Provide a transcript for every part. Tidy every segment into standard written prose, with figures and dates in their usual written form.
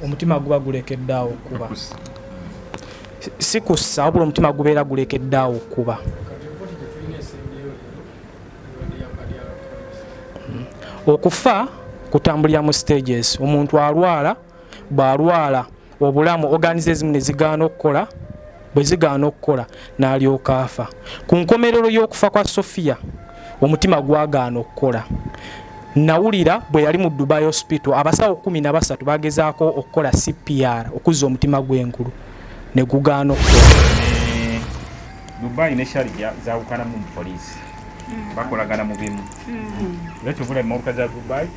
Omutima guba gulekedde awo okukuba, si kussa, wabula omutima gubeera gulekedde awo okukuba. Okufa kutambulira mu stages. Omuntu alwala, bw'alwala obulamu organs ezimu ne zigaana okukola, bwe zigaana okukola n'alyoka afa. Ku nkomerero y'okufa kwa Sophia, omutima gwagaana okukola. Nawulira bwe yali mu Dubai Hospital, abasawo 13 bagezaako okukola CPR okuzza omutima gw'engulu ne gugaana okukola. Dubai ne Sharjah zaawukanamu mu poliisi, bakolagana mu bimu. Era kyova emmotoka za Dubai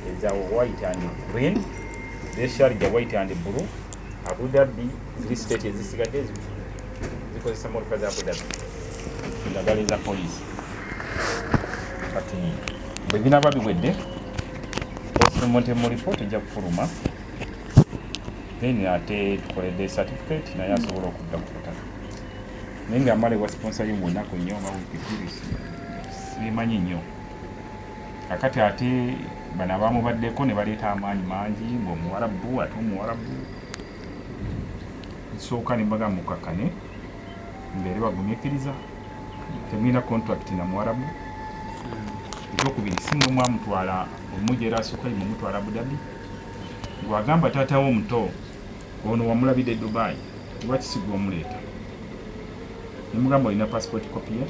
eza white and green, ne Sharjah white and blue. Abu Dhabi, ziri state ezisigadde zikozesa mmotoka za Abu Dhabi naddala eza poliisi. Kati bwe binaaba biwedde, postmortem report ejja kufuluma, then ate tukoledde certificate, naye asobola okudda ku butaka, naye ng'amala ewa sponsor ye mu nnaku nnyo nga wiiki 2, sibimanyi nnyo. Kakati ate bano abamubaddeko ne baleeta amaanyi mangi ng'omuwarabu, ate omuwarabu nsooka ne mbaga mukakkane, mbeere bagumiikiriza, temulina contract na muwarabu. Ekyokubiri, si mwe mwamutwala omujera asooka, mwe mutwala Abu Dhabi. Gwagamba taata wo omuto ono wamulabidde e Dubai, lwaki si gwe omuleeta? Nemugamba, olina passport copy ye?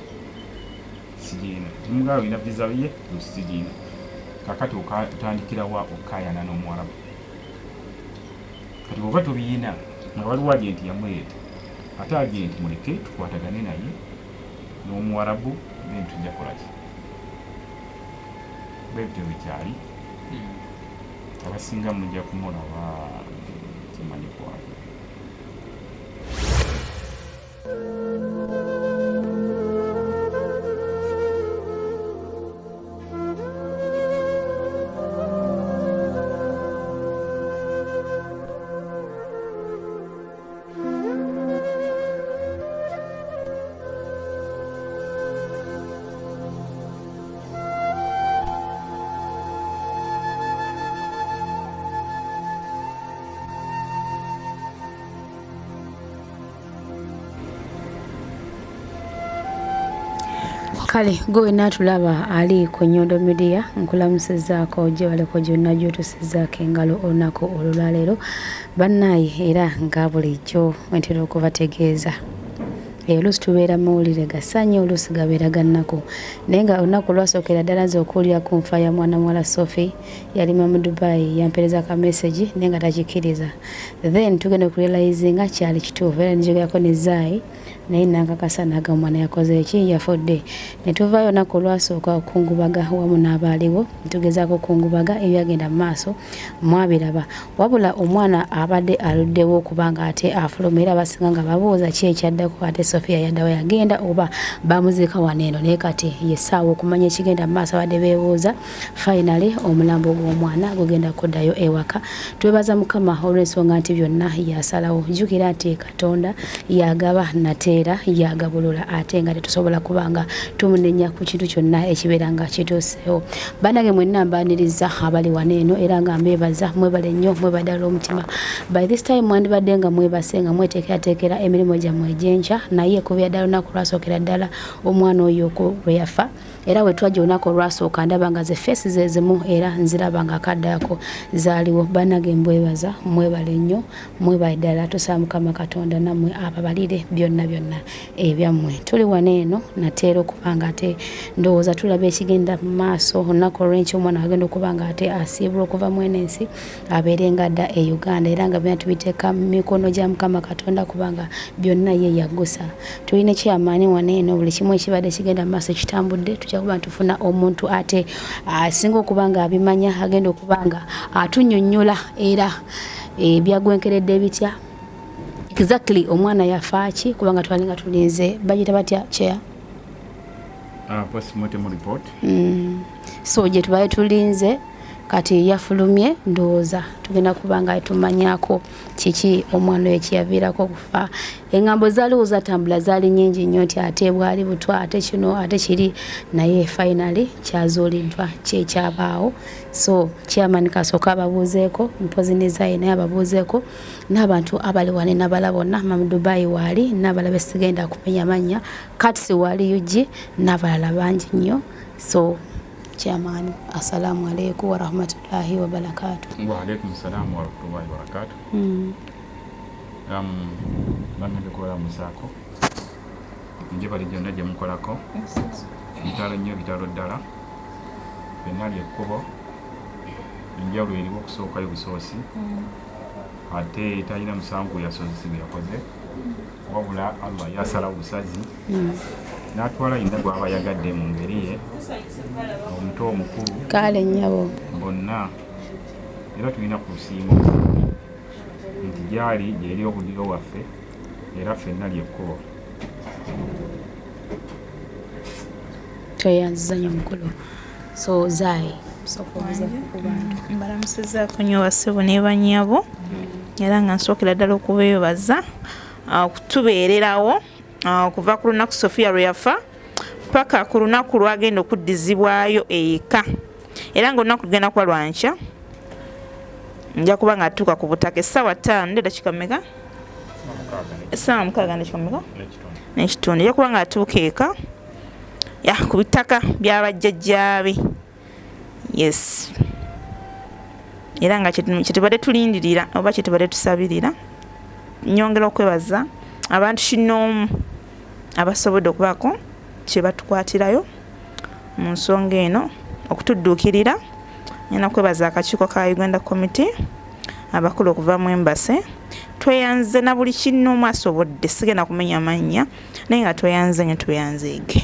Sigiina. Nemugamba, olina visa ye? Sigiina. Kakati otandikirawa okukayana n'omuwarabu? Kati bwoba tobiyina nga waliwo agenti yamuleeta, ate agenti muleke tukwatagane naye n'omuwarabu, then tujja kolaki? Bwebityo bikyali. Abasinga mujja kumulaba, kimanyi kwali. Kale gwe wenna tulaba ali ku Nyondo Media, nkulamusizaako gyebaleko gyonna gyotusizaako engalo olunaku olulwaleero. Bannaaye, era nga bulijjo ntera okubategeeza, oluusi tubeera mawulire gasanyu, oluusi gabeera ga nnaku, naye nga olunaku lwasookera ddala nze okuwulira ku nfa ya mwana muwala Sophie, yalima mu Dubai, yampeereza ka message naye nga takikkiriza. Then tugenda okurealizinga kyali kituufu, era njogerako ne Zai naye nankakasa naga omwana yakoze eki, yafudde. Ne tuvaayo olunaku olwasooka okukungubaga wamu n'abaaliwo, netugezaako okukungubaga. Ebyagenda mu maaso mwabiraba, wabula omwana abadde aluddewo okuba nga ate afuluma, era abasinga nga babuuza ki ekyaddako, ate Sophia yaddawo yagenda oba bamuziika wano eno. Naye kati yessaawa okumanya ekigenda mu maaso abadde beebuuza. Finally omulambo gw'omwana gugenda kuddayo ewaka. Twebaza Mukama olw'ensonga nti byonna yasalawo. Jjukira nti Katonda yagaba nateera yagabulula, ate nga tetusobola kuba nga tumunenya ku kintu kyonna ekibeera nga kituuseewo. Bannange mwenna mbaaniriza abali wano eno, era nga mbeebaza, mwebale nnyo, mwebaddala omutima. By this time mwandibadde nga mwebase, nga mweteekerateekera emirimu gyammwe egy'enkya, naye kubya ddala olunaku lwasookera ddala omwana oyo lwe yafa, era we twajja olunaku olwasooka ndaba nga ze face ze zimu, era nziraba nga akaddaako zaaliwo. Bannange mbwebaza, mwebale nnyo, mwebale ddala. Tusaba Mukama Katonda nammwe ababalire byonna byonna ebyammwe. Tuli wano eno nateera okuba nga ate ndowooza tulaba ekigenda mu maaso olunaku olw'enkya, omwana agenda okuba nga ate asiibulwa okuva mu eno ensi abeere nga adda e Uganda, era nga byonna tubiteeka mu mikono gya Mukama Katonda kubanga byonna ye yaggusa. Tulina ekyamaanyi wano eno, buli kimu ekibadde kigenda mu maaso ekitambudde, tujja kuba tufuna omuntu ate asinga okuba nga abimanya, agenda okuba nga atunnyonnyola era byagwenkeredde bitya exactly, omwana yafaaki, kubanga twali nga tulinze bagita batya chair? Postmortem report. So gye tubaye tulinze. Kati yafulumye, ndowooza tugenda kuba nga tumanyako kiki omwana oyo kyeyaviirako okufa. Eŋŋambo zaaliwo zatambula zaali nnyingi nnyo nti ate bwali butwa, ate kino, ate kiri, naye finally kyazuuliddwa kyekyabaawo. So chairman kasooka ababuuzeeko, mpozi ne Zayi naye ababuuzeeko, n'abantu abali wane nabala bonna, Mama Dubai waali n'abalala besigenda kumenya mannya, Katsi waali UG n'abalala bangi nnyo. So chairman, assalamu alaikum warahmatullahi wabarakatuh. Wa alaikum salam warahmatullahi wabarakatuh. Bangambye kubalamusaako, njebale gyonna gye mukolako, bitalo nnyo, bitalo ddala. Ffenna lyekkubo, enjawulo eriwo okusookayo busoosi, ate talina musango gwe yasoose gwe yakoze, wabula Allah yasalawo busazi n'atwala yenna gw'aba ayagadde mu ngeri ye, omuto omukulu Kale nnyabo bonna. Era tulina kusiima nti gyali gyeri obudiro waffe, era ffenna lyekkubo. Tweyanziza nnyo mukulu. So Zayi, sooka obuuzeeko ku bantu. Mbalamusizaako nnyo bassebo ne bannyabo, era nga nsookera ddala okubeebaza okutubeererawo okuva ku lunaku Sofia lwe yafa paka ku lunaku lwagenda okuddizibwayo eka, era nga olunaku lugenda kuba lwankya. Nja kuba nga atuuka ku butaka essaawa 5 nedakika meka? Essaawa 6 nedakika meka? N'ekitundu. Nja kuba nga atuuka eka ya ku bitaka by'abajjajjaabe. Yes, era nga kyetubadde tulindirira oba kyetubadde tusabirira. Nyongera okwebaza abantu kinoomu abasobodde okubaako kye batukwatirayo mu nsonga eno okutudduukirira. Ngenda kwebaza akakiiko ka Uganda Committee, abakulu okuva mu embassy. Tweyanze na buli kinoomu asobodde, sigenda kumenya mannya, naye nga tweyanze nnyo, tweyanzeege.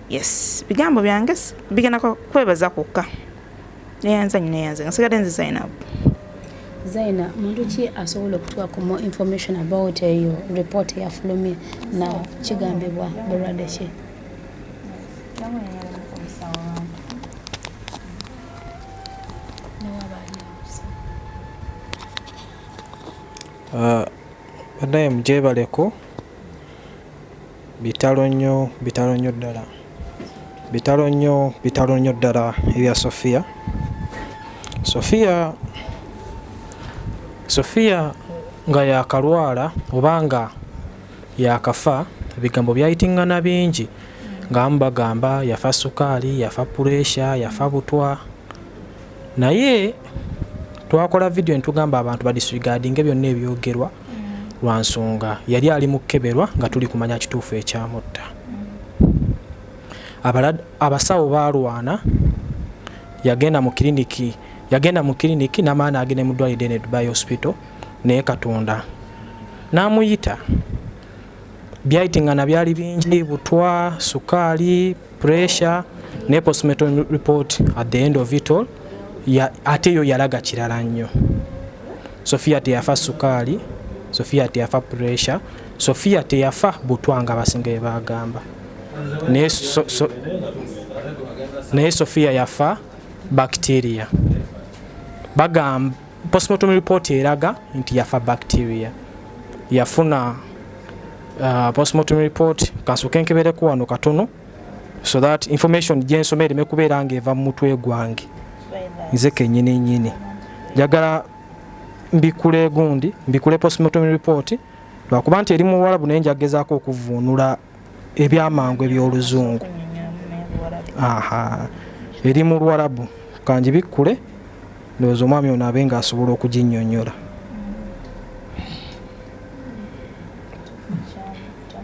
Yes, bigambo byange bigenda kwebaza kwokka. Neyanza nnyo, neyanze nga sigadde nze Zainab. Zaina, muntu ki asobola okutuwako more information about eyo report eyafulumye na kigambibwa bulwadde ki? Bannaye mugyebaleko, bitalo nnyo, bitalo nnyo ddala, bitalo nnyo, bitalo nnyo ddala ebya Sofia. Sofia nga yakalwala oba nga yakafa, ebigambo byayitiŋŋana bingi nga bagamba yafa sukaali, yafa puresha, yafa butwa, naye twakola vidiyo netugamba abantu badisregardinge byonna ebyogerwa lwa nsonga yali ali mu kkeberwa nga tuli kumanya kituufu ekyamutta. Abasawo baalwana, yagenda mu kiriniki n'amala n'agenda mu ddwaliro ddene Dubai Hospital, naye Katonda n'amuyita. Byayitiŋŋana byali bingi, butwa, sukaali, pressure, ne postmortem report at the end of it all ate yo yalaga kirala nnyo. Sofia teyafa sukaali, Sofia teyafa pressure, Sofia teyafa butwa nga abasinga bye bagamba, naye Sofia yafa bacteria. Bagamba postmortem report eraga nti yafa bacteria. Yafuna postmortem report, kansooke nkebereko wano katono so that information gyensoma ereme kubeera ng'eva mu mutwe gwange nze kennyini nnyini. Njagala mbikule gundi, mbikule postmortem report, lwakuba nti eri mu Luwarabu, naye njagezaako okuvvuunula ebyamangu eby'Oluzungu. Aha, eri mu Luwarabu, kangibikkule, ndowooza omwami ono abe ng'asobola okuginnyonnyola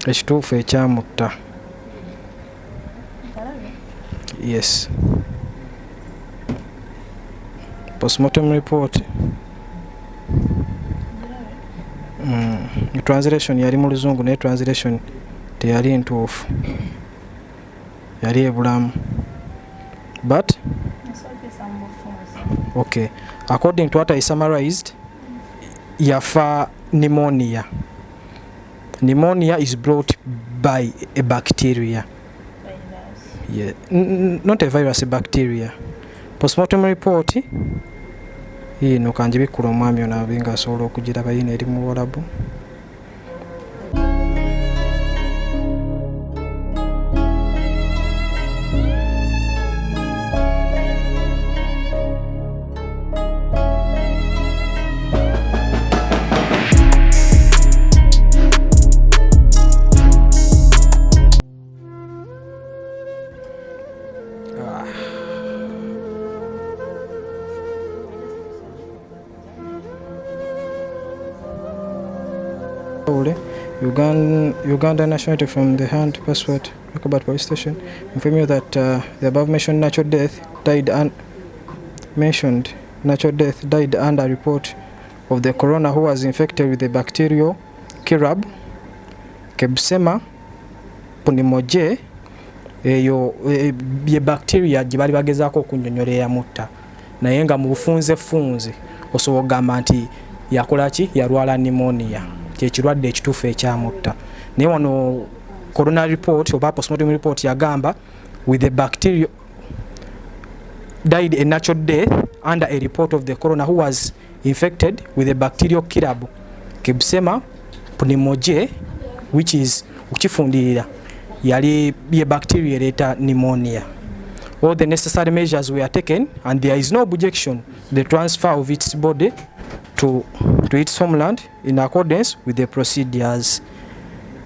ekituufu ekyamutta. Yes, postmortem report. Translation yali mu Luzungu, naye translation teyali ntuufu, yali ebulamu, but okay, according to what I summarized, yafa pneumonia. Pneumonia is brought by a bacteria. Yeah. Not a virus, a bacteria. Postmortem report yiino, kanjibikkula omwami ono abe nga asobola okugiraba. Yiino eri mu Luwarabu. Uganda nationality from the hand passport Rakobat police station inform you that the above mentioned natural death died un mentioned natural death died under report of the coroner who was infected with the bacterial Kirab Klebsiella pneumoniae. Eyo ye bacteria gye bali bagezaako okunnyonnyola eyamutta, naye nga mu bufunze funze osobola okugamba nti yakola ki, yalwala pneumonia, kyekirwadde ekituufu ekyamutta. Naye wano coroner report oba postmortem report yagamba with the bacteria died a natural death under a report of the coroner who was infected with the bacterial Kirab Klebsiella pneumoniae, which is okukifundirira yali ye bacteria ereeta pneumonia. All the necessary measures were taken and there is no objection the transfer of its body to its homeland in accordance with the procedures.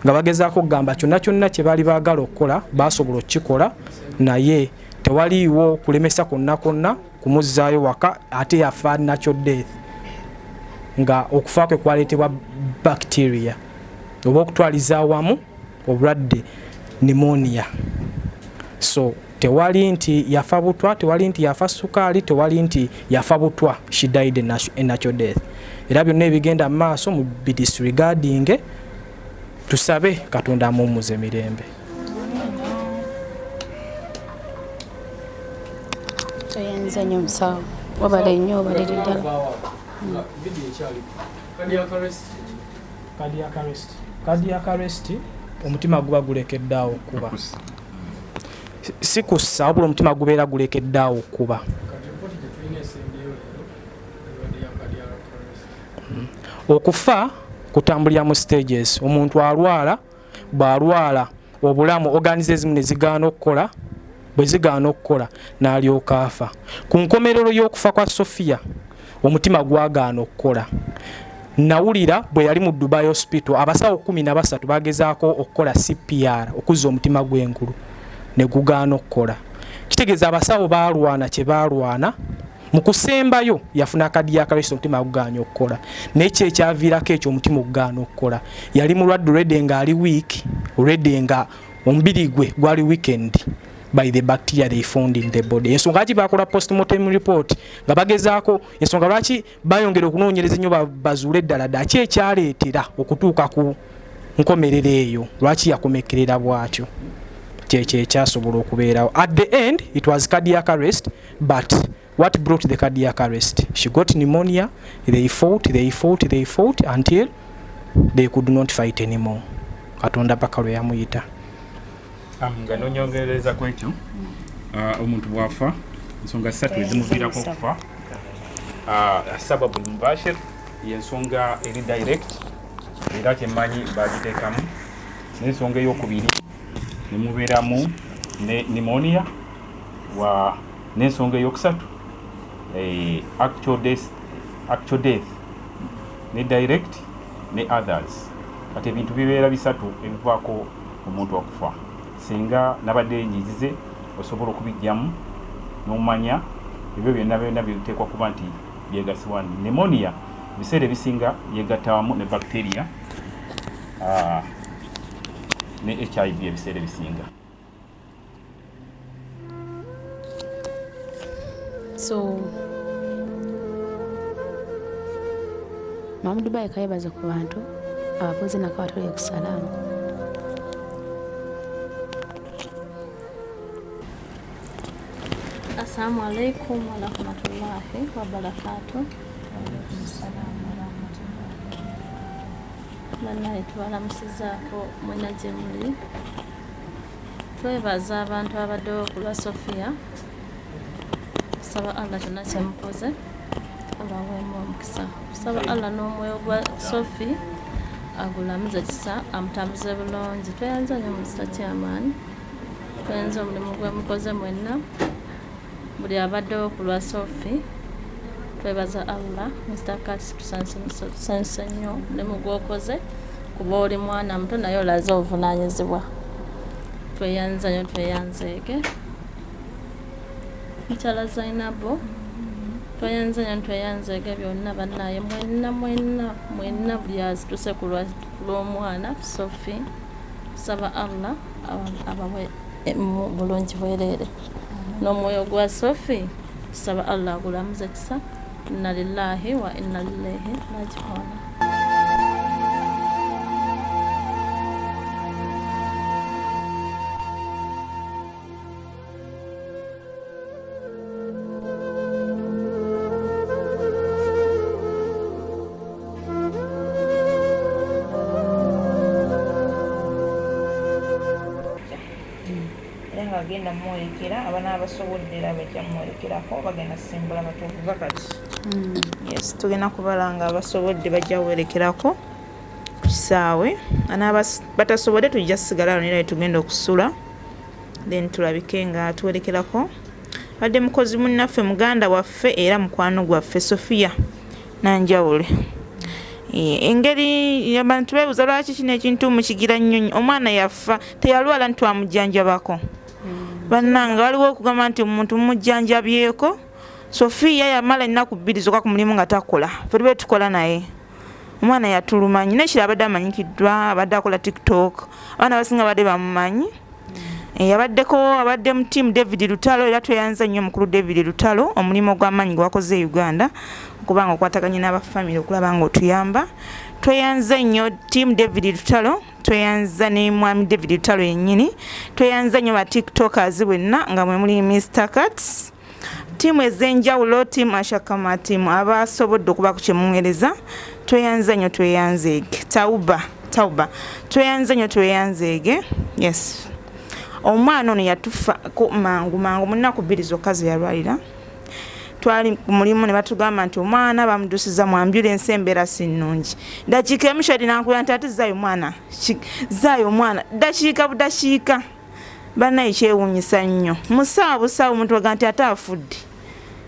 Nga bagezaako okugamba kyonna kyonna kye baali baagala okukola basobola okukikola, naye tewaliiwo kulemesa kwonna kwonna kumuzzaayo waka, ate yafa natural death nga okufa kwe kwaleetebwa bacteria oba okutwaliza awamu obulwadde pneumonia. So tewali nti yafa butwa, tewali nti yafa sukaali, tewali nti yafa butwa. She died a natural death. Era byonna ebigenda mu maaso mu bidisregarding, tusabe Katonda amuwummuze emirembe. Toyenza nnyo musawo, wabale nnyo, obalire ddala. Cardiac arrest, cardiac arrest, omutima guba gulekeddaawo okuba, si kussa, wabula omutima gubeera gulekeddaawo okuba. Okufa kutambulira mu stages. Omuntu alwala, bw'alwala obulamu organs ezimu ne zigaana okukola, bwe zigaana okukola n'alyoka afa. Ku nkomerero y'okufa kwa Sofiya, omutima gwagaana okukola. Nawulira bwe yali mu Dubai Hospital, abasawo 13 bagezaako okukola CPR okuzza omutima gw'engulu ne gugaana okukola. Kitegeeza abasawo baalwana kye baalwana, mu kusembayo yafuna cardiac arrest, omutima gugaanye okukola. Naye ki ekyaviirako ekyo omutima okugaana okukola? Yali mulwadde already, ng'ali weak already, nga omubiri gwe gwali weakened by the bacteria they found in the body. Ensonga lwaki bakola postmortem report, nga bagezaako ensonga lwaki bayongera okunoonyereza ennyo bazuule eddala ddala ki ekyaleetera okutuuka ku nkomerero eyo, lwaki yakomekerera bw'atyo. Kyekyo ekyasobola okubeerawo. At the end it was cardiac arrest, but what brought the cardiac arrest? She got pneumonia. They fought, they fought, they fought until they could not fight anymore. Katonda paka lwe yamuyita. Nga nonyongereza ku ekyo, omuntu bw'afa, ensonga ssatu ezimuviirako okufa. Sababu mubashir yensonga eri direct, era kyemmanyi bagiteekamu n'ensonga eyokubiri nemubeeramu ne pneumonia wa n'ensonga eyokusatu, actual death, actual death ne direct ne others. Kati ebintu bibeera bisatu ebivaako omuntu okufa. Singa nabadde njizize, osobola okubijjamu n'omanya ebyo byonna byonna biteekwa kuba nti byegasibwa. Pneumonia ebiseera ebisinga yegatta wamu ne bacteria ne HIV ebiseera ebisinga. So Mamu Dubai kayebaza ku bantu abavuzi nako batuli ku salaamu. Assalamu alaikum warahmatullahi wabarakatuh. Bannaye, tubalamusizaako mwena gye muli. Twebaza abantu abaddewo ku lwa Sofiya. Nsaba Allah kyonna kyemukoze abaweemu omukisa. Nsaba Allah n'omwoyo gwa Sophie agulamuze kisa, amutambuze bulungi. Tweyanza nnyo Mr. Chairman, tweyanza omulimu gwemukoze mwenna, buli abaddewo ku lwa Sophie. Twebaza Allah. Mr. Kats, tusanyuse nnyo omulimu gwokoze, kuba oli mwana muto naye olaze obuvunaanyizibwa. Tweyanza nnyo, tweyanzeege. Mukyala Zainabu, tweyanze nnyo, tweyanzeege byonna. Bannaye mwenna mwenna mwenna, buli azituse ku lw'omwana Sophie, tusaba Allah abawe bulungi bwereere, n'omwoyo gwa Sophie tusaba Allah agulamuze kisa. Inna lillahi wa inna ilaihi raji'un. Era nga bagenda mworekera abana abasobodde, era bajja mworekerako, bagenda simbula batuufu kati. Yes, tugenda kubala nga abasobodde bajja werekerako ku kisaawe, ana batasobodde tujja sigala wano era tugenda okusula, then tulabike nga tuwerekerako. Badde mukozi munnaffe, muganda waffe era mukwano gwaffe, Sophia Nanjawule. Engeri abantu beebuuza lwaki kino ekintu mukigira nnyo, omwana yafa teyalwala nti twamujjanjabako. Bannange, waliwo okugamba nti omuntu mumujjanjabyeko. Sophia yamala ennaku 2 zokka ku mulimu nga takola, ffe tube tukola naye. Omwana yatulumanyi, nekira abadde amanyikiddwa, abadde akola TikTok, abaana abasinga badde bamumanyi. Abaddeko abadde mu team David Lutalo, era tweyanza nnyo mukulu David Lutalo omulimu ogw'amaanyi gwe wakoze e Uganda okubanga okwataganye n'abafamily okulaba nga otuyamba. Tweyanza nnyo team David Lutalo, tweyanza ne mwami David Lutalo yennyini, tweyanza nnyo ba TikTokers bwenna nga mwe muli Mr. Cats, ttiimu ez'enjawulo, ttiimu Ashakama, ttiimu abasobodde okuba ku kyemuweereza. Tweyanza nnyo, tweyanzeege. Tauba, Tauba, tweyanza nnyo, tweyanzeege. Yes, omwana ono yatufako mangu mangu mu nnaku 2 zokka ze yalwalira. Twali ku mulimu ne batugamba nti omwana bamudusiza mu ambulance, embeera si nnungi. Dakiika emu shadi nankubira nti ate zaayo omwana, zaayo omwana, dakiika budakiika. Bannaye, kyewuunyisa nnyo, musaawa busaawa omuntu baga nti ate afudde.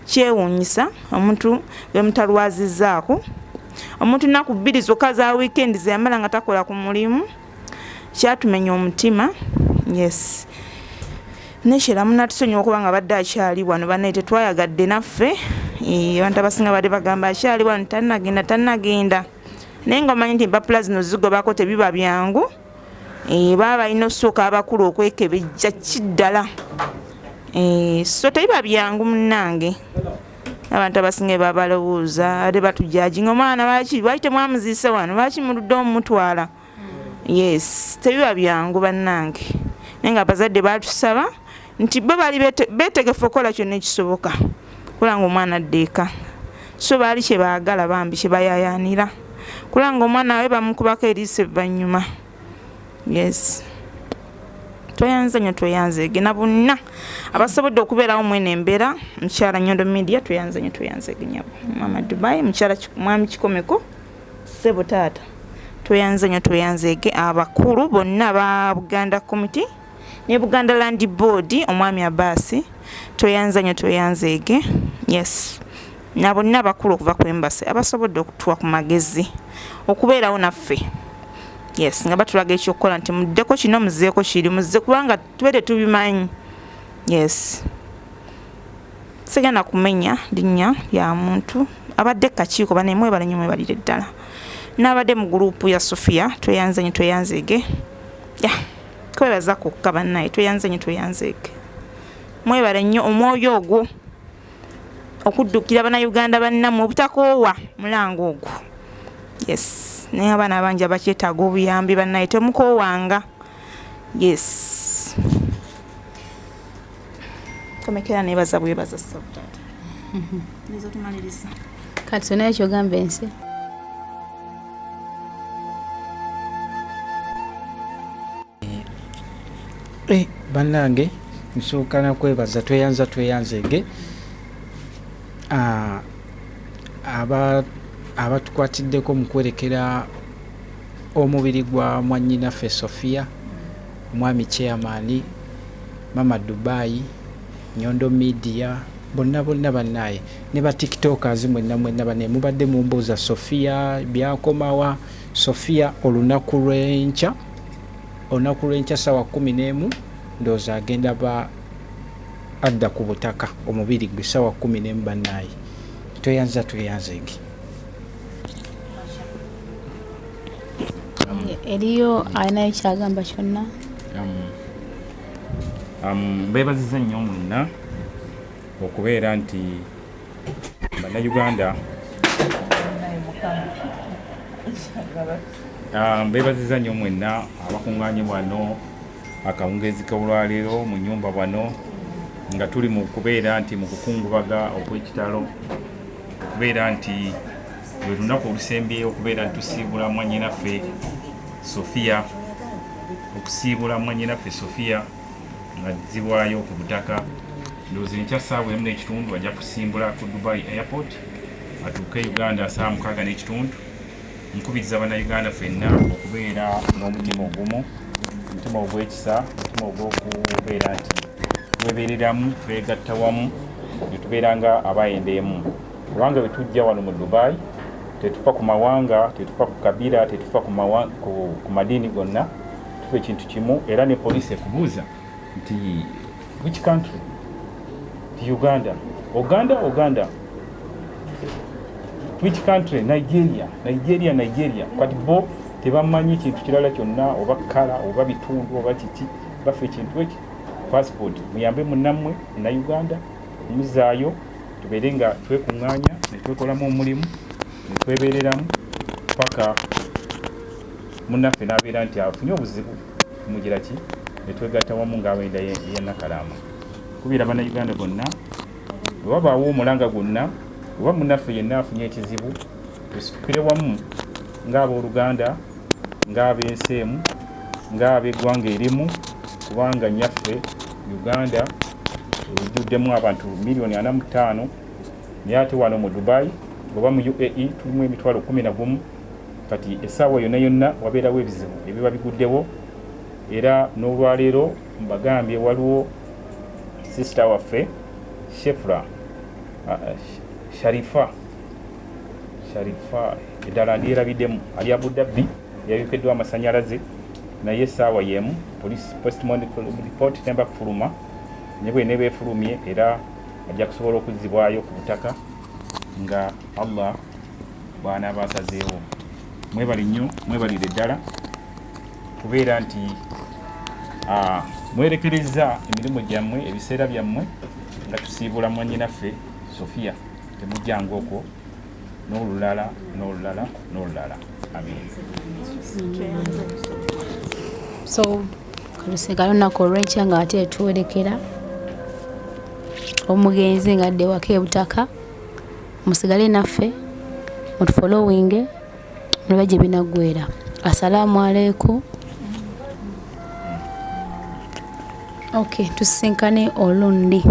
Kyewuunyisa omuntu gwe mutalwazizaako, omuntu nnaku 2 zokka za weekend ze yamala nga takola ku mulimu. Kyatumenya omutima. Yes, nekyera munatusonyiwa okuba nga badde akyali wano. Bannaye, tetwayagadde naffe. Abantu abasinga badde bagamba akyali wano, tannagenda, tannagenda, naye nga omanyi nti empapula zino zigobako tebiba byangu. Baba balina osooka abakulu okwekebejja kiddala. So tebiba byangu munnange. Abantu abasinga babalowooza ate batujajinga, omwana lwaki, lwaki temwamuziise wano, lwaki muludde omumutwala? Yes, tebiba byangu bannange, naye nga abazadde batusaba nti bo bali beetegefu okukola kyonna ekisoboka kulanga omwana adda eka. So baali kyebaagala bambi kyebayayaanira kulanga omwana we bamukubako eriiso evvannyuma. Yes, tweyanze nnyo, tweyanzeege na bonna abasobodde okubeerawo mwene embeera. Mukyala Nyondo Media, tweyanze nnyo, tweyanzeege nyabo. Mama Dubai, mukyala mwami Kikomeko, ssebo taata, tweyanze nnyo, tweyanzeege. Abakulu bonna ba Buganda Committee ne Buganda Land Board, omwami Abasi, tweyanze nnyo, tweyanzeege. Yes, na bonna abakulu okuva ku embassy abasobodde okutuwa ku magezi okubeerawo naffe. Yes, nga batulaga ekyokukola nti muddeko kino, muzeeko kiri, muzze, kubanga tube tetubimanyi. Yes, sigenda kumenya linnya lya muntu abadde kakiiko. Bane mwebale nnyo, mwebalire ddala. N'abadde mu gurupu ya Sophia, tweyanze nnyo, tweyanzeege. Ya kwebaza kwokka bannaye, tweyanze nnyo, tweyanzeege, mwebale nnyo omwoyo ogwo okuddukira Bannayuganda bannammwe obutakoowa mulango ogwo. Yes, naye abaana abangi abakyetaaga obuyambi, bannaye temukoowanga. Yes, komekera nebaza bwebaza sabutaata nizo tumaliriza. Kati onaye kyogamba ensi. Bannange, nsooka nakwebaza, tweyanza, tweyanzeege. Abatukwatiddeko mu kwerekera omubiri gwa mwannyinaffe Sophia, omwami chairman, Mama Dubai, Nyondo Media, bonna bonna bannaaye ne ba tiktokers mwenna mwenna bane mubadde mumbuuza Sophia byakomawa. Sophia olunaku lw'enkya ssaawa 11 ndowooza agenda ba adda ku butaka omubiri gwe ssaawa 11 bannaaye. Tweyanza tweyanzege. Eriyo alinayo kyagamba kyonna? Mbeebaziza nnyo mwenna okubeera nti Bannayuganda, mbeebaziza nnyo mwenna abakuŋŋaanye wano akawungeezi k'olwaleero mu nnyumba wano nga tuli mu kubeera nti mu kukungubaga okw'ekitalo, okubeera nti lwe lunaku olusembyeyo okubeera nti tusiibula mwannyinaffe Sophia, okusiibula mwannyinaffe Sophia nga azzibwayo ku butaka. Ndowooza enkya ssaawa 1:30 ajja kusimbula ku Dubai Airport atuuke Uganda ssaawa 6:15. Nkubiriza Bannayuganda ffenna okubeera n'omutima ogumu, omutima ogw'ekisa, omutima ogw'okubeera nti twebeereramu, twegatta wamu ne tubeera nga abayenda emu. Kubanga bwe tujja wano mu Dubai tetufa ku mawanga, tetufa ku kabira, tetufa ku madiini gonna, tufa ekintu kimu. Era ne poliisi ekubuuza nti which country? Ti Uganda. Uganda, Uganda. Which country? Nigeria, Nigeria, Nigeria. Kati bo tebamanyi kintu kirala kyonna oba kala oba bitundu oba kiki, bafa ekintu eki passport. Muyambe munnammwe Munnayuganda omuzaayo, tubeere nga twekuŋŋaanya ne twekolamu omulimu ne twebeereramu paka munnaffe n'abeera nti afunye obuzibu tumugira ki ne twegatta wamu ng'abenda ya Nakalama. Kubeera Bannayuganda bonna bwe wabaawo omulanga gwonna oba munnaffe yenna afunye ekizibu, tusitukire wamu ng'abooluganda, ng'ab'ensi emu, ng'ab'eggwanga erimu, kubanga nnyaffe Uganda ejjuddemu abantu 45,000,000, naye ate wano mu Dubai oba mu UAE tulimu 11,000. Kati essaawa yonna yonna wabeerawo ebizibu ebiba biguddewo. Era n'olwaleero mbagambye waliwo sisita waffe Shefra Sharifa eddala ndyerabiddemu, ali Abu Dhabi, yayokeddwa amasannyalaze, naye essaawa y'emu police postmortem report temba kufuluma, ne bwe nebeefulumye era ajja kusobola okuzzibwayo ku butaka nga Allah bw'anaaba asazeewo. Mwebale nnyo, mwebalire ddala kubeera nti mwerekerezza emirimu gyammwe, ebiseera byammwe nga tusiibula mwannyinaffe Sophia. Temujjanga okwo n'olulala n'olulala n'olulala. Amiina. So kalusigala olunaku olw'enkya nga ate tuwerekera omugenzi ng'adde ewaka ebutaka. Musigale naffe, mutufollowinge mulabe gye binaggwera. Assalaamu alaikum. Okay, tusisinkane olundi.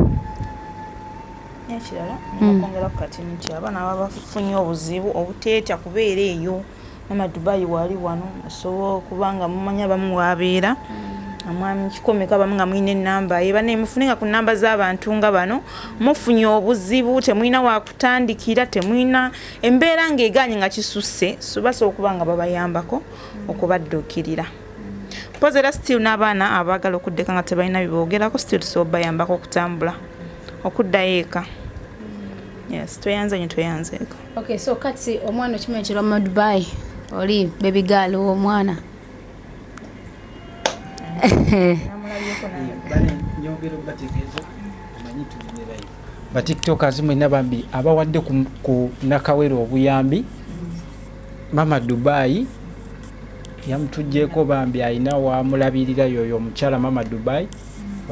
N'ekirala okwongera ku kati nti abaana baba bafunye obuzibu obuteetya kubeera eyo. Mama Dubai wali wano, osobola okuba nga mumanya abamu wabeera. Omwami Kikomeko abamu nga mulina ennamba ye, banne mufunenga ku nnamba z'abantu nga bano. Mufunye obuzibu, temulina wakutandikira, temulina embeera ng'egaanye nga kisusse, so basobola okuba nga babayambako okubadduukirira. Mpozi era still n'abaana abaagala okuddeka nga tebalina bye boogerako, still tusobola obayambako okutambula okuddayo eka. Yes, tweyanze nnyo, tweyanzeeko. Okay, so kati omwana okimanyi kirwa mu Dubai, oli baby girl w'omwana. Nyongera obategeeza, omanyi tuli ne live. Ba tiktokers mwenna bambi abawadde ku Nakawere obuyambi, Mama Dubai yamutuggyeko bambi, alina wamulabirira yoyo omukyala Mama Dubai.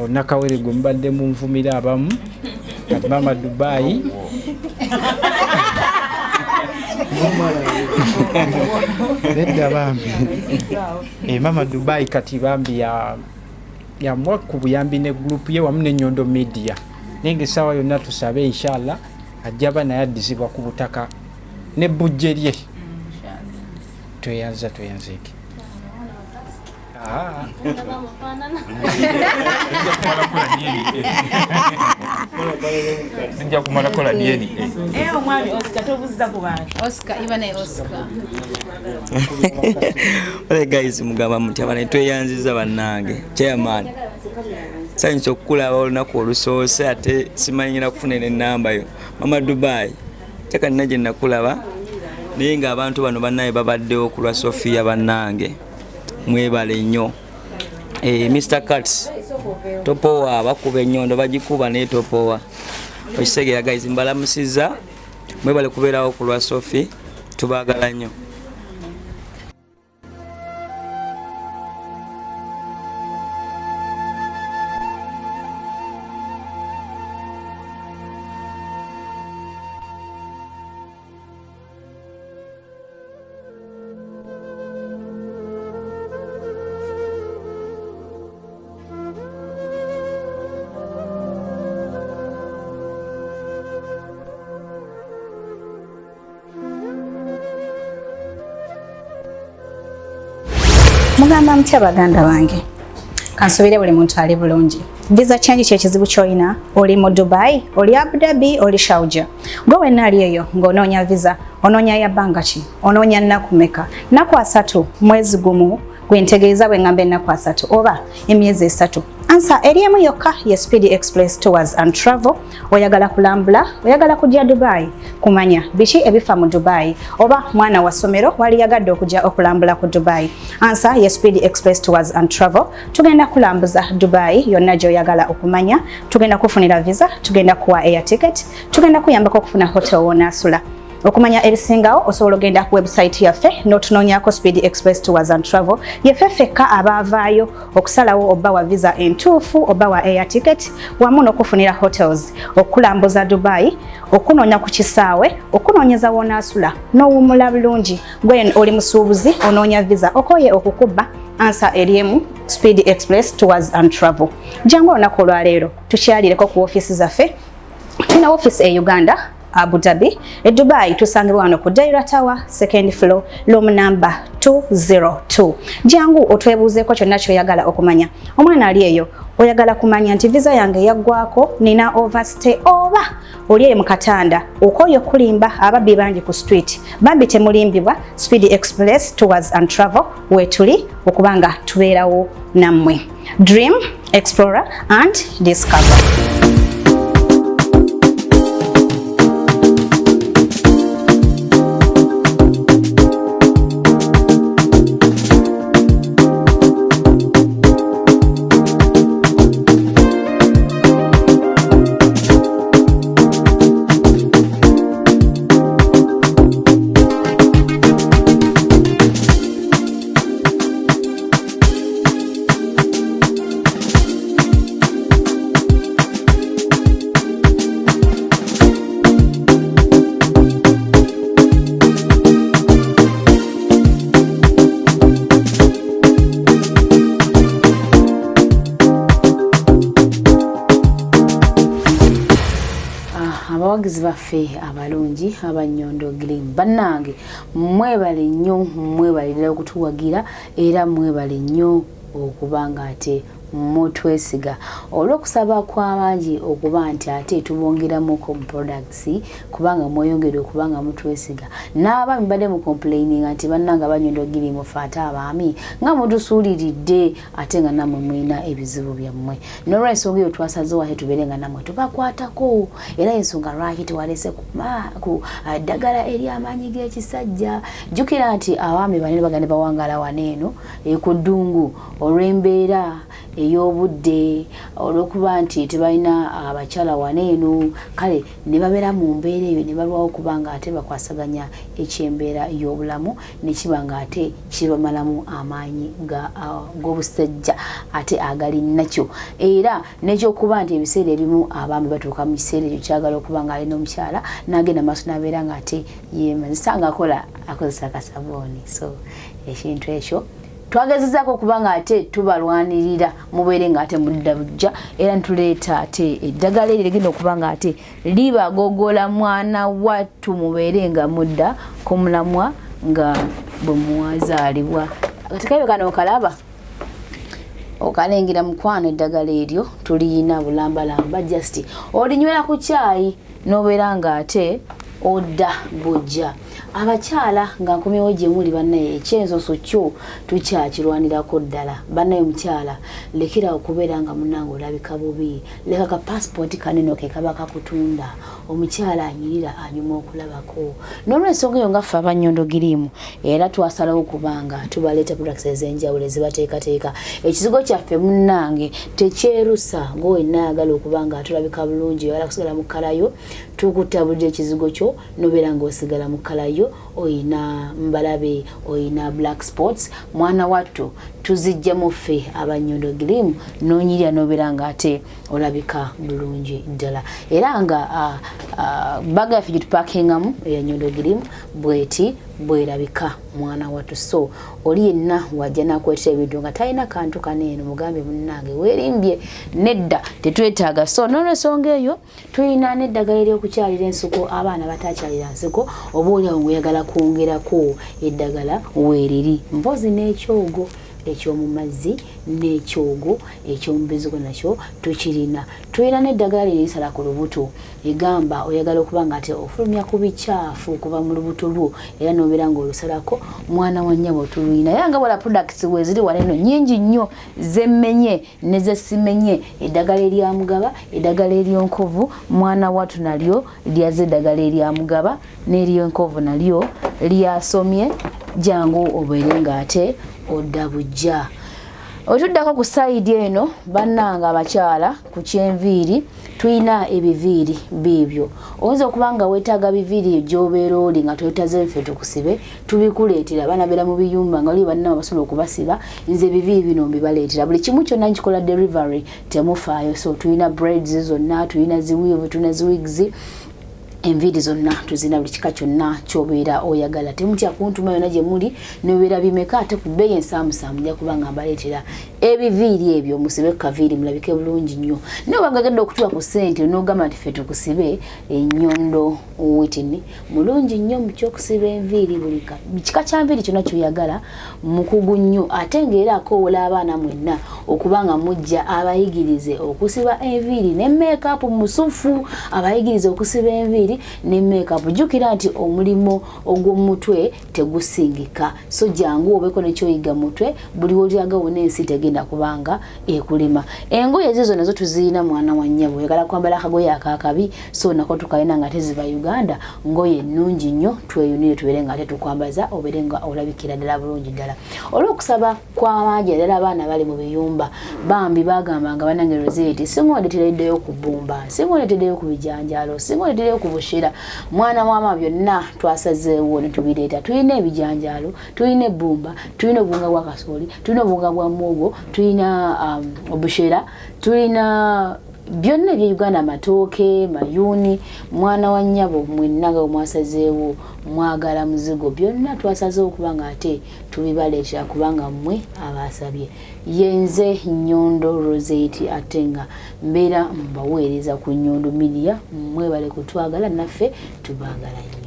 Nakawere gwe mubadde munvumira abamu, kati Mama Dubai nedda bambi. Mama Dubai kati bambi yamuwa ku buyambi ne group ye wamu ne Nyondo Media, naye nga essaawa yonna tusabe inshallah. Ajja ba naye addizibwa ku butaka n'ebbujje lye. Tweyanza tweyanzeeke. Ah. Nja kumala kola DNA. Eh, omwami Oscar tobuza ku bantu. Oscar iba naye Oscar. Ole guys, mugamba muti abana tweyanziza bannange. Chairman. Sanyusa okukulaba olunaku olusoose ate simanyira kufuna n'ennamba yo. Mama Dubai. Kyaka nina gye nakulaba naye ng'abantu bano bannaye babaddewo ku lwa Sophia bannange. Mwebale nnyo. Mr. Katz topowa, bakuba ennyondo bagikuba naye topowa. Okitegeera guys, mbalamusiza, mwebale kubeerawo ku lwa Sophie, tubaagala nnyo. Mugamba mutya baganda bange, kansubire buli muntu ali bulungi. Visa change kyekizibu ky'olina, oli mu Dubai, oli Abu Dhabi, oli Sharjah. Gwe wenna ali eyo ng'onoonya visa, onoonya ya bbanga ki, onoonya nnaku mmeka? Nnaku 3 mwezi gumu gwe ntegeeza bwe ngamba ennaku 3 oba emyezi 3. Ansa eri emu yokka ye Speed Express Tours and Travel. Oyagala kulambula, oyagala kujja Dubai kumanya biki ebifa mu Dubai, oba mwana wa ssomero waliyagadde okujja okulambula ku Dubai. Ansa ye Speed Express Tours and Travel. Tugenda kulambuza Dubai yonna gy'oyagala okumanya, tugenda kufunira visa, tugenda kuwa air ticket, tugenda kuyambako okufuna hotel w'onaasula. Okumanya ebisingawo osobola ogenda ku website yaffe n'otunoonyaako Speed Express Tours and Travel. Yeffe ffekka abaavaayo okusalawo obba wa visa entuufu, obba wa air ticket, wamu n'okufunira hotels, okulambuza Dubai, okunoonya ku kisaawe, okunoonyeza w'onaasula n'owummula bulungi. Gwe oli musuubuzi onoonya visa, okoye okukubba, ansa eri emu, Speed Express Tours and Travel. Jangu olunaku olwaleero tukyalireko ku ofiisi zaffe. Tulina ofiisi e Uganda, Abu Dhabi, e Dubai tusangibwa wano ku Deira Tower, second floor, room number 202. Jangu otwebuuzeeko kyonna ky'oyagala okumanya. Omwana ali eyo oyagala kumanya nti visa yange yaggwako, nina overstay, oba oli eyo mu katanda okooye okulimba ababbi bangi ku street. Bambi temulimbibwa, Speed Express Tours and Travel weetuli okubanga tubeerawo nammwe. Dream, explore and discover. Abawagizi baffe abalungi abanyondo Gleam bannange, mwebale nnyo, mwebale ddala okutuwagira, era mwebale nnyo okuba nga ate mutwesiga olw'okusaba kw'abangi okuba nti ate tubongeramuko mu products, kubanga mweyongere okuba nga mutwesiga. N'abaami badde mu complaining nti bannange abanyondo Gleam ffe ate abaami nga mutusuuliridde, ate nga nammwe mulina ebizibu byammwe. N'olwensonga eyo twasazeewo ate tubeere nga nammwe tubakwatako, era ensonga lwaki tewalese ku ddagala ery'amaanyi g'ekisajja. Jjukira nti abaami banene bagenda bawangaala wano eno ku ddungu olw'embeera ey'obudde, olw'okuba nti tebalina abakyala wano eno, kale ne babeera mu mbeera eyo ne balwawo okuba nga ate bakwasaganya eky'embeera y'obulamu, ne kiba nga ate kibamalamu amaanyi g'obusajja ate agali nakyo. Era n'ekyokuba nti ebiseera ebimu abaami batuuka mu kiseera ekyo kyagala okuba nga alina omukyala n'agenda maaso n'abeera nga ate yeemazisa ng'akola akozesa akasabuuni. So ekintu ekyo Twagezezaako okuba nga ate tubalwanirira mubeere nga ate mudda bujja, era ntuleeta ate eddagala eryo ligenda okuba nga ate libagogola mwana wattu mubeere nga mudda ku mulamwa nga bwe mwazaalibwa. Kati kabe kano okalaba okalengera mukwano, eddagala eryo tuliyina bulambalamba, just olinywera ku kyayi n'obeera nga ate odda bujja. Abakyala nga nkomyewo gye muli bannaye, ekyensoso kyo tukyakirwanirako ddala bannaye. Omukyala lekera okubeera nga munnange olabika bubi, leka ka passport kaneno ke kaba kakutunda. Omukyala anyirira anyuma okulabako. N'olwensonga eyo nga ffe abannyondo giriimu era twasalawo okubanga tubaleeta products ez'enjawulo ezibateekateeka. Ekizigo kyaffe munnange tekyerusa, gwe wenna ayagala okuba nga tulabika bulungi, oyagala kusigala mu kkalayo, tukutabulira ekizigo kyo nobeera ng'osigala mu kkalayo. Oyina mbalabe, oyina black spots, mwana wattu tuzijjamu ffe abannyondo giriimu, nonyirira nobeera nga ate olabika bulungi ddala. Era nga baga yaffe gyetupakingamu eya Nyondo Girimu bweti bwerabika mwana wattu. So oli yenna wajja nakwetera ebintu nga talina kantu kaneeno, mugambe munnange weerimbye, nedda tetwetaaga. So nolwensonga eyo tulina n'eddagala ery'okukyalira ensiko, abaana batakyalira nsiko, oba oliawo ngaoyagala kwongerako eddagala weeriri. Mpozi n'ekyogo eky'omu mazzi n'ekyogo ekyomubizigo nakyo tukirina. Tulina n'eddagala lino erisala ku lubuto, egamba oyagala okuba nga ate ofulumya ku bikyafu okuva mu lubuto lwo era nobeera ng'olusalako, mwana wa nnyabo tuluyina. Era nga wala products weeziri wano eno nyingi nnyo zemmenye ne zesimenye. Eddagala erya mugaba, eddagala ery'enkovu, mwana watu nalyo lyaze, eddagala erya mugaba n'eryenkovu nalyo lyasomye. Jangu obeere ng'ate odda bujja. Otuddako ku side eno bannanga abakyala ku kyenviiri, tulina ebiviiri biibyo. Oyinza okuba nga weetaaga biviiri gy'obeera oli nga twetaze ffe tukusibe, tubikuleetera. Abaana beera mu biyumba nga waliwo bannama basobola okubasiba. Nze ebiviiri bino mbibaleetera, buli kimu kyonna nkikola delivery, temufaayo. So tulina braids zonna, tulina zi weave, tulina zi wigs, enviiri zonna tuzina, buli kika kyonna kyobeera oyagala. Temutya kuntuma yonna gye muli, nobeera bimeka ate ku bbeeyi ensaamusaamu, nja kuba nga mbaleetera ebiviiri ebyo musibe kaviiri mulabike bulungi nnyo. Naye oba gagedde okutuwa ku ssente n'ogamba nti ffe tukusibe, Ennyondo Witini mulungi nnyo mu kyokusiba enviiri, buli kika kya nviiri kyonna kyoyagala, mukugu nnyo. Ate ng'era akoowola abaana mwenna okuba nga mujja abayigirize okusiba enviiri ne makeup musufu, abayigirize okusiba enviiri ne makeup. Jjukira nti omulimu ogw'omutwe tegusingika, so jangu obeeko nekyoyiga mutwe. Buli wolyaga wona ensi tegenda kubanga ekulema. Engoye ezizo nazo tuzirina mwana wa nnyabo, oyagala kwambala akagoye akakabi, so nako tukalina nga teziva Uganda, ngoye ennungi nnyo. Tweyunire tubeere nga ate tukwambaza obeere nga olabikira ddala bulungi ddala. Olw'okusaba kw'abangi ddala abaana bali mu biyumba bambi bagamba nga banange Rosette, singa ondetereddeyo ku bbumba, singa ondetereddeyo ku bijanjaalo, singa ondetereddeyo ku bushera, mwana wama byonna twasazeewo ne tubireeta. Tulina ebijanjaalo, tulina ebbumba, tulina obuwunga bwa kasooli, tulina obuwunga bwa muwogo, tulina obushera, tulina byonna ebye Uganda, amatooke, mayuuni. Mwana wa nnyabo mwenna nga bwe mwasazeewo mwagala muzigo, byonna twasazeewo okuba nga ate tubibaleetera kubanga mmwe abasabye. Yenze Nyondo Rosette, ate nga mbeera mbaweereza ku Nyondo Media. Mwebale kutwagala, naffe tubaagala nnyo.